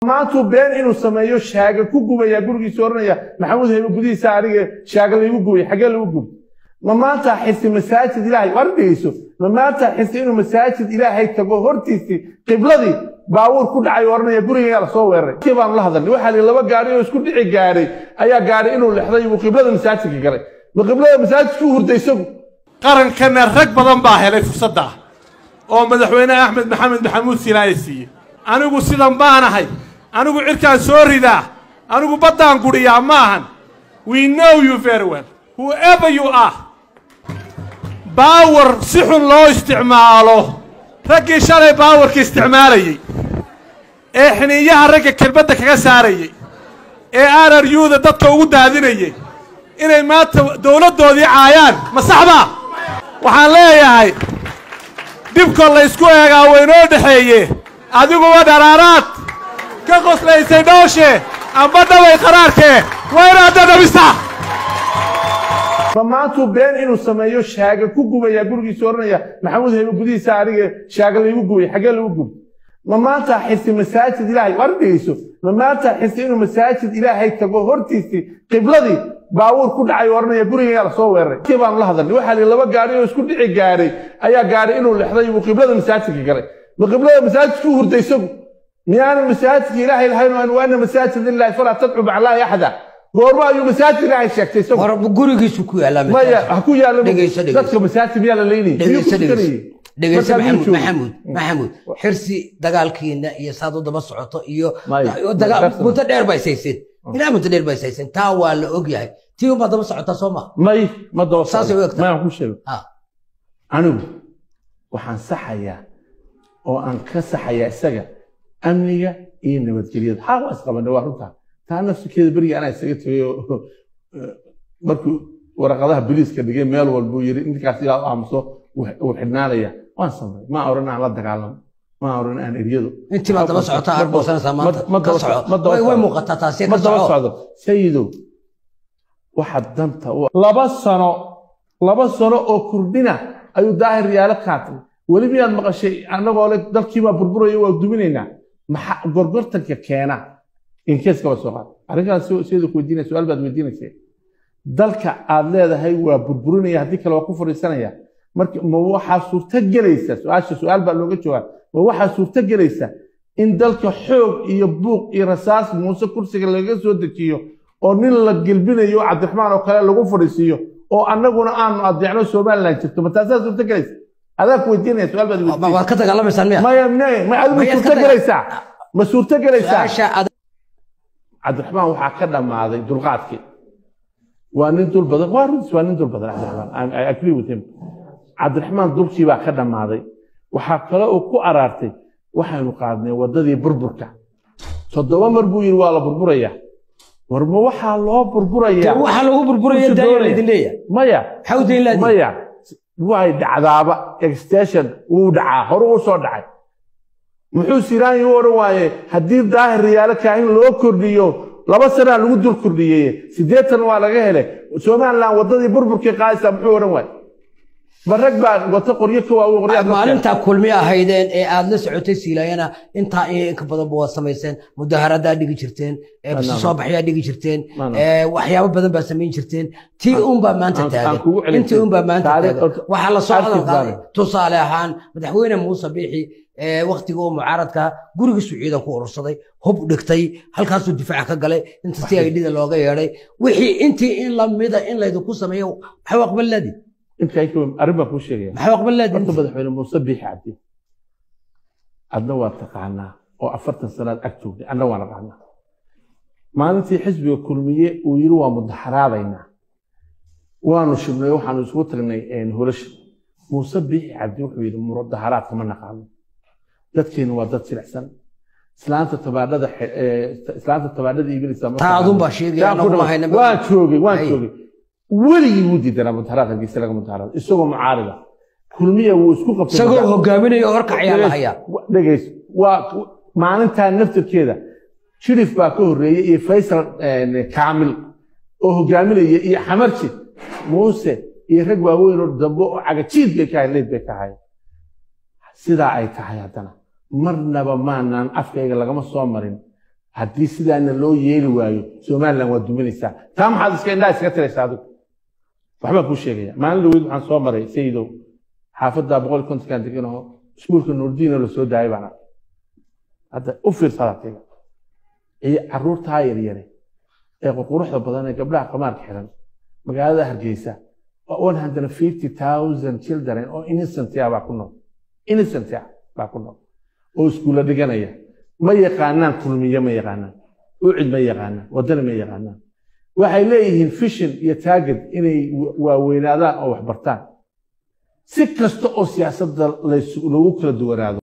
Maantuu been inuu sameeyo shaaga ku gubaya gurigiisa, oranaya Maxamuud Heybe gudihiisa aniga shaaga laygu gubay. Xaggee lagu gubay? Ma maanta Xirsi masaajid Ilaahay war dhegeyso, ma maanta Xirsi inuu masaajid Ilaahay tago hortiisii qibladii baabuur ku dhacay, oranaya gurigaygaa lasoo weeraray? Kii baanu la hadalnay, waxaa la laba gaari oo isku dhici gaadhay ayaa gaadhay inuu lexday, uu qiblada masaajidka galay. Ma qiblada masaajidku hurday isagu? Qarankana rag badan baa helay fursadda oo madaxweyne Axmed Maxamed Maxamuud Silaaye siiyey. Anigu sidan baanahay, anigu cirkaan soo ridaa, anigu baddaan gudhiyaa ma ahan. We know you very well, whoever you are. Power si xun loo isticmaalo, raggii shalay powerka isticmaalayey ee xiniinyaha ragga kelmadda kaga saarayey ee RRU-da dadka ugu daadinayey, inay maanta dawladdoodii caayaan ma saxbaa? Waxaan leeyahay, dhibka laysku eegaa waynoo dhexeeye. Adiguba dharaaraad ka qoslaysay dhooshe amba dhabay qaraarkee, waa inaad dhadhamisaa. Ma maantuu been inuu sameeyo shaaga ku gubaya gurigiisa, oranaya Maxamuud Heybe gudihiisa aniga shaaga laygu gubay? Xaggee lagu gubay? Ma maanta Xirsi masaajid Ilaahay war dhegeyso, ma maanta Xirsi inuu masaajid Ilaahay tago hortiisii qibladii baabuur ku dhacay, oranaya gurigaygaa lasoo weeraray? Kii baanu la hadalnay, waxaa la laba gaari oo isku dhici gaadhay ayaa gaadhay inuu lexday, uu qiblada masaajidka galay. Ma qiblada masaajidku hurday isagu? Miyaanu masaajidka Ilaahay lahayn oo وأن المساجد لله فلا تدعوا مع الله أحدا? Goorma ayuu masaajid Ilaahay sheegtay isagu? War gurigiisu ku yaallaa. Maya, ha ku yaallo. Dhegeyso, dhegeyso. Dadka masaajid miyaa la leynayay? Dhegeyso, Miyuu ku dhegeyso. tukanayay? Dhegeyso. Markaa miyuu Maxamuud, joogay? Maxamuud, Maxamuud Xirsi, dagaalkiina iyo saad u daba socoto iyo Maya, muddo dheer baa ishayseen, ilaa muddo dheer baa ishayseen, taa waa la og yahay. Tii unbaa daba socotaa, soo ma? May, ma daba Saasay u egtahay. Maya, aan ku sheego. Ha. Anigu waxaan saxayaa oo aan ka saxayaa isaga amniga iyo nabadgelyada. Haa, waa isqabanay, waa runtaa. Taa nafsikeeda beriga anaa isaga tegay oo markuu waraqadaha biliiska dhigay meel walbuu yiri ninkaas ilaa u aamuso wuu xidhnaanaya. Waan samray, ma oran aan la dagaalamo, ma oran aan eryado. Intii baad daba socotaa, aad goosanaysaa maanta. Ma ka daba soco. Ma daba way socdo. Muuqataa taasi. Ma ka daba soco. Socdo sayidow, waxa danta u 2 sano, 2 sano oo kordhina ayuu Daahir Yaalo qaatay. Weli miyaad maqashay annagoo le dalkiibaa burburaya, waa duminaynaa? Maxaa gorgortanka keena? Inkees kaba soo qaad arrinkaas sida ku weydiinaya, su-aal baad weydiinaysa. Dalka aad leedahay waa burburinaya, haddii kale waa ku fadhiisanaya. Marka ma waxaa suurto gelaysa, su-aasha su-aal baa looga jawaab, ma waxaa suurto gelaysa in dalka xoog iyo buuq iyo rasaas Muuse kursiga laga soo dejiyo oo nin la gelbinayo Cabdiraxmaan oo kale lagu fadhiisiiyo oo annaguna aanu adeecno, Somaliland jirto? Ma taasaa suurto gelaysa? Adaa ku weydiinaya, su-aal baad weydiinaysa. Waad ka dagaalamaysaan miya? Maya, maya, ma adigu ma Mayaad ka suurto gelaysaa? Ma suurto gelaysaa? Su-aasha Cabdiraxmaan waxaa ka dhammaaday dulqaadkii. Waa nin dul badan, waa runtiis, waa nin dul badan Cabdiraxmaan. I agree with him. Cabdiraxmaan dulkii baa ka dhammaaday. Waxaa kale uu ku araartay waxaynu qaadnay waddadii burburka. 7 mar buu yidhi waa la burburayaa. War ma waxaa loo burburayaa? Waxaa lagu burburaya Kursi daaya doonaya. laydin leeyahay. Maya. Maxaa u dayn laadiin? Maya, way dhacdaaba, extension wuu dhacaa, hore uu soo dhacay. Muxuu Siraanyi u odhan waaye haddii Daahir Riyaalo Kaahin loo kordhiyo 2 sanaa lagu dul kordhiyey, 80 waa laga helay, Somaliland waddadii burburkii qaadaysaa? Muxuu odhan waaye? Ma rag baa wata qoryo ka waaweyn qoryaha dadka? Maalintaa kulmi ahaydeen ee aad la socotay Siilaayana, intaa iyo inka badanba waad samayseen, mudaharadaa dhigi jirteen, soo baxyaa dhigi jirteen, Maana. Waxyaabo badan baa samayn jirteen. Tii unbaa maanta aan taagan. Kugu celin. Intii unbaa maanta Taariikh- taagan. Waxaa la soo hadal archive qaaday baan. Tusaale ahaan, madaxweyne Muuse Biixi waktiga oo mucaaradka gurigiisu ciidan ku urursaday, hub dhigtay, halkaasuu difaaca ka galay, inta si ay dhida looga yeedhay. Wixii intii in lamida in laydinku sameeyo, maxaa u aqbali laadi? Intaa ka weyn arrin baan kuu sheegaya. Maxaa u aqbali laadi? Horta madaxweyne Muuse Biixi Cabdi adna waa taqaanaa oo 40 sanaad ag joogtay, adna waa naqaanaa. Maalintii xisbiga Kulmiye uu yiri waa mudaxaraadaynaa, waanu shibnay, waxaanu isugu tagnay holasha. Muuse Biixi Cabdi wuxuu yidhi mudaxaraadka ma naqaano, dadkeenu waa dad jilicsan, islaanta tabaadhada islaanta tabaadhada iibinaysa ma Taa adun baa taqaano. sheegaya, Taan ku anagu ma dhamaa. hayna. Waan joogay, waan Hay. joogay. Weligii wuu diidanaa mudaharaad Hargeysa laga mudaharaado isagoo mucaarida. Kulmiya wuu isku qabtay. Isagoo hogaaminaya oo horkacayaa la hayaa. Dhegeyso, waa maalintaa naftirkeeda Shirif baa ka horreeyey iyo Faysal Kaamil oo hogaaminaya iyo Xamarji Muuse iyo rag waaweyn oo dambe oo cagajiid bay ka ahayd, leyd bay ka ahayd. Sidaa ay tahay haddana marnaba maanaan afkayga lagama soo marin. Haddii sidaana loo yeeli waayo, Somaliland waa duminaysaa. Taa maxaad iska indhaha iskaga tiraysaa adigu? Waxbaan kuu sheegaya. Maalin dhaweyd waxaan soo maray, Sayidow, xaafadda 150-kan degan oo iskuulka Nuurdiin oo lasoo daayay baan arkay. Hadda u fiirsada tiga iyo carruurtaa yaryare ee quruxda badan ee gabdhaha qamaarka xiran. Magaalada Hargeysa 150,000 children oo innocent ah baa ku nool, innocent ah baa ku nool oo iskuulla dhiganaya. Ma yaqaanaan Kulmiye, ma yaqaanaan UCID, ma yaqaanaan Wadani, ma yaqaanaan. Waxay leeyihiin vision iyo target inay waaweynaadaan oo wax bartaan, si kasta oo siyaasadda lagu kala duwanaado.